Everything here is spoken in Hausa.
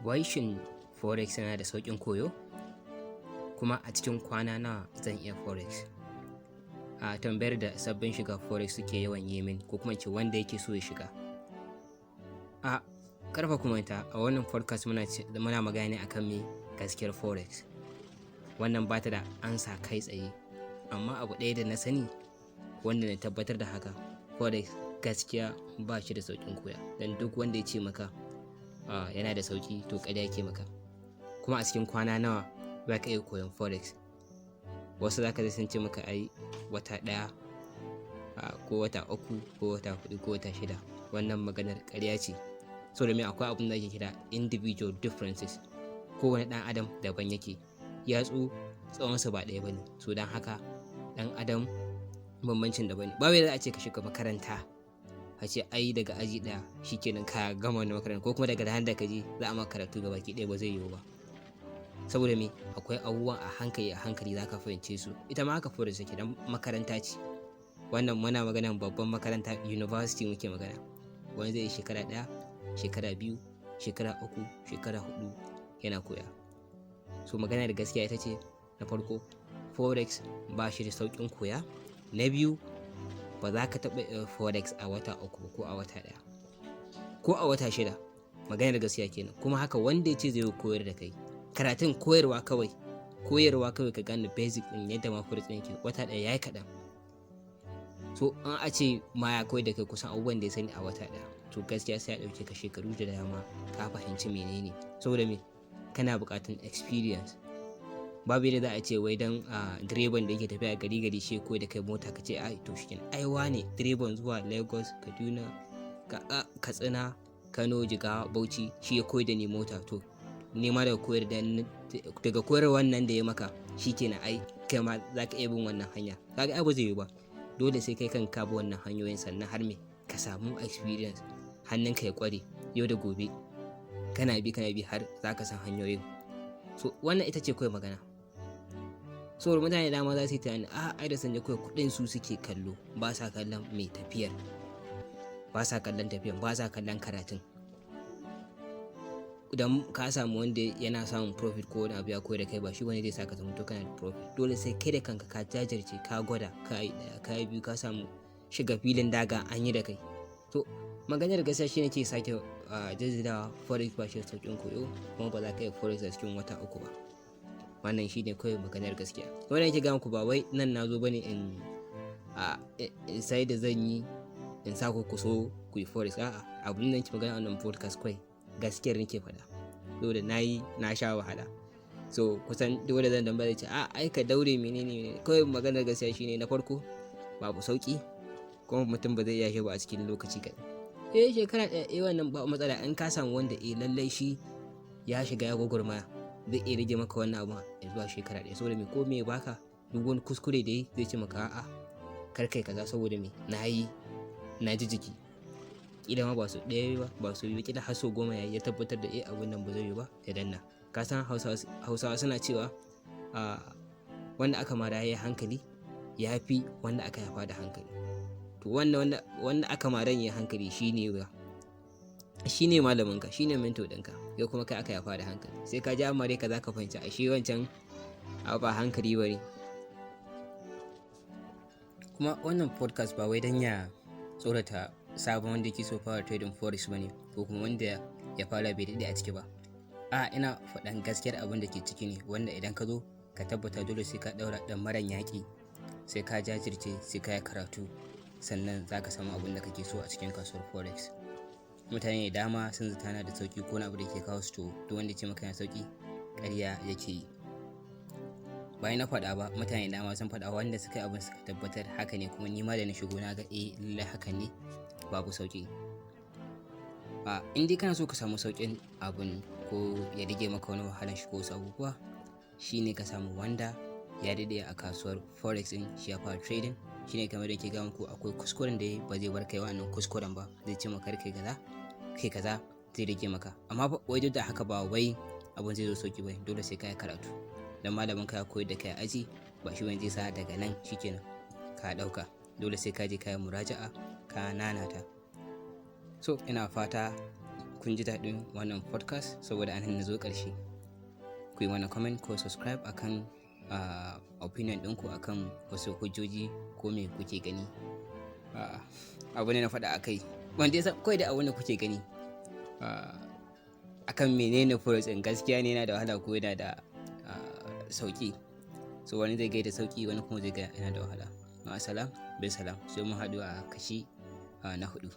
Wai shin forex yana da sauƙin koyo? Kuma a cikin kwana nawa zan iya forex? A tambayar da sabbin shiga forex suke yawan yi min, ko kuma ce wanda yake so ya shiga. A kar fa ku manta, a wannan podcast muna magana ne akan me gaskiyar forex. Wannan ba ta da ansa kai tsaye, amma abu ɗaya da na sani wanda na tabbatar da haka, forex gaskiya ba shi da sauƙin koya. Dan duk wanda ya ce maka yana da sauƙi, to ƙarya yake maka. Kuma a cikin kwana nawa za ka iya koyon forex? Wasu za ka ji sun ce maka ai wata ɗaya, ko wata 3 ko wata 4 ko wata 6. Wannan maganar ƙarya ce. Saboda me? Akwai abun da ake kira individual differences. Kowane ɗan adam daban yake. Yatsu tsawonsu ba ɗaya ba ne. So don haka ɗan adam bambancin daban ne. Babu yadda za a ce ka shiga makaranta, a ce ai daga aji ɗaya shikenan ka gama wannan makaranta, ko kuma daga ranar da ka je za a maka karatu gabaki ɗaya, ba zai yiwu ba. Saboda me? Akwai abubuwan a hankali a hankali za ka fahimce su. Ita ma haka forex take, dan makaranta ce. Wannan muna maganan babban makaranta, university muke magana. Wani zai yi shekara 1, shekara 2, shekara 3, shekara 4 yana koya. So magana da gaskiya ita ce, na farko, forex ba shi da sauƙin koya. Na biyu, ba za ka taɓa iya forex a wata 3 ko a wata 1 ko a wata 6. Maganar gaskiya kenan. Kuma haka wanda ya ce zai koyar da kai karatun, koyarwa kawai, koyarwa kawai, ka gane basic ɗin yadda ma forex ɗin yake, wata 1 yayi kaɗan. So in a ce ma ya koyar da kai kusan abubuwan da ya sani a wata 1, to gaskiya sai ya ɗauke ka shekaru da dama ka fahimci menene. Saboda me? Kana buƙatar experience. Babu yadda za a ce wai dan direban da yake tafiya gari gari shi ya koyar da kai mota, ka ce ai to shikenan, ai wane direban zuwa Lagos, Kaduna, Katsina, Kano, Jigawa, Bauchi shi ya koyar da ni mota, to ni ma daga koyarwar nan da ya maka shikenan, ai kai ma za ka iya bin wannan hanya. Kaga ai ba zai yiwu ba. Dole sai kai kanka ka bi wannan hanyoyin, sannan har me ka samu experience, hannunka ya ƙware yau da gobe. Kana bi, kana bi, har za ka san hanyoyin. So wannan ita ce kawai magana. So mutane da dama za su yi tunani, a ai da sun je kawai kuɗin su suke kallo, ba sa kallon mai tafiyar, ba sa kallon tafiyan, ba sa kallon karatun. Idan ka samu wanda yana samun profit ko wani abu ya koyar da kai, ba shi bane zai saka zamanto kana da profit. Dole sai kai da kanka ka jajirce, ka gwada, ka yi ɗaya, ka yi biyu, ka samu shiga filin daga an yi da kai. To maganar gaskiya shine ke sake jaddadawa, forex ba shi da sauƙin koyo, kuma ba za ka iya forex a cikin wata 3 ba. Wannan shine kawai maganar gaskiya. Wannan yake gaya muku, ba wai nan na zo bane in sai da zan yi in sa ku so ku yi forex. A'a, abun da nake magana a wannan podcast kawai gaskiyar nake faɗa. Saboda na yi, na sha wahala. So kusan duk wanda zan tambaya zai ce, a ai ka daure, menene menene. Kawai maganar gaskiya shine, na farko, babu sauƙi, kuma mutum ba zai iya shi ba a cikin lokaci kaɗan. Eh, shekara 1, eh, wannan ba matsala in ka samu wanda eh lallai shi ya shiga ya gwagwarmaya, zai iya rage maka wannan abun zuwa shekara 1. Saboda me? Ko me baka, duk wani kuskure da yayi zai ce maka, a'a, kar kai kaza, saboda me? Na yi, na ji jiki. Ƙila ma ba sau ɗaya ba, ba sau biyu, ƙila har sau 10 yayi, ya tabbatar da eh abun nan ba zai yiwu ba, ya danna. Ka san Hausawa suna cewa wanda aka mara yayi hankali ya fi wanda aka haifa da hankali. To wannan wanda aka maran yayi hankali shine malaminka, shine mentor ɗinka, kai kuma kai aka haifa da hankali. Sai ka ji an mare ka za ka fahimci ashe wancan abu ba hankali ba ne. Kuma wannan podcast ba wai don ya tsorata sabon wanda yake so fara trading forex ba ne, ko kuma wanda ya fara bai daɗe a ciki ba. A ina faɗan gaskiyar abin da ke ciki ne, wanda idan ka zo ka tabbata dole sai ka ɗaura ɗamaran yaƙi, sai ka jajirce, sai ka yi karatu, sannan za ka samu abin da kake so a cikin kasuwar forex. Mutane da dama sun zata yana da sauƙi ko wani abu da ke kawo su, to duk wanda ya ce maka yana sauƙi, ƙarya yake yi. Ba ni na faɗa ba, mutane da dama sun faɗa, wanda suka yi abin suka tabbatar haka ne, kuma ni ma da na shigo na ga eh lallai haka ne, babu sauƙi. A in dai kana so ka samu sauƙin abun ko ya rage maka wani wahalan shi ko wasu abubuwa, shine ka samu wanda ya daɗe a kasuwar forex ɗin, shi ya fara trading. Shine kamar da ke gaya muku, akwai kuskuren da ba zai bar kai wannan kuskuren ba, zai ce maka kai kaza, kai kaza, zai rage maka. Amma wai duk da haka ba wai abun zai zo sauƙi ba, dole sai ka yi karatu. Dan malamin ka ya koyar da kai a aji ba shi bane zai sa daga nan shikenan ka ɗauka. Dole sai ka je ka yi muraja'a, ka nanata. So ina fata kun ji daɗin wannan podcast, saboda anan na zo ƙarshe. Ku yi mana comment ko subscribe akan opinion ɗinku akan wasu hujjoji ko me kuke gani. Abu ne na faɗa a kai. Wanda ya san kawai da abu ne kuke gani akan menene forex ɗin, gaskiya ne yana da wahala ko yana da sauƙi. So wani zai ga da sauƙi, wani kuma zai ga yana da wahala. Ma'asalam, bisalam, sai mun haɗu a kashi na huɗu.